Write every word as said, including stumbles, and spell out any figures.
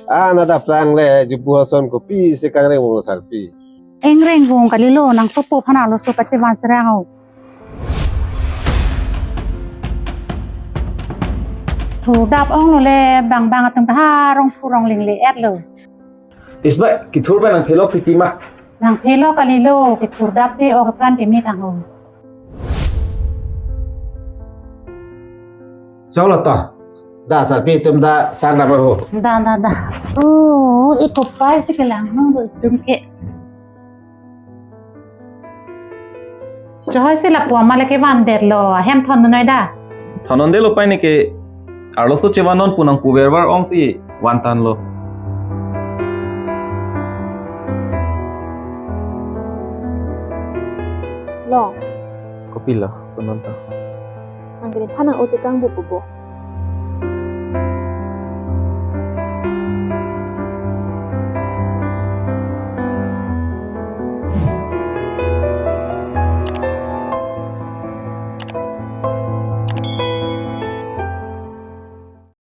Ah, na daprang le, jubu ason kopisi kangreng vong sarpi. Engreng vong kalilo, nang sopo aphan arloso kachevan serang ho. Thurdap onglo le, bang bang atum ta ha rong phu rong ling le-et lo. Isbai, kethur pen nang phelo piti ma? Nang phelo kalilo, kethurdap si ok apran kemit ang ho. Choklo to. Da sarpi atum da sang da ho. Da, da, da. Oh, iko pai si kelang nang do dum ke. Choi si lapu ama le kevan detlo, ahem thon noi da. Thon non detlo pai ne ke arloso chevan non pu nang puver var ong si van tanglo. Lo. Kopilo, ko non to. Nang kini phan nang ote kangbu pubo.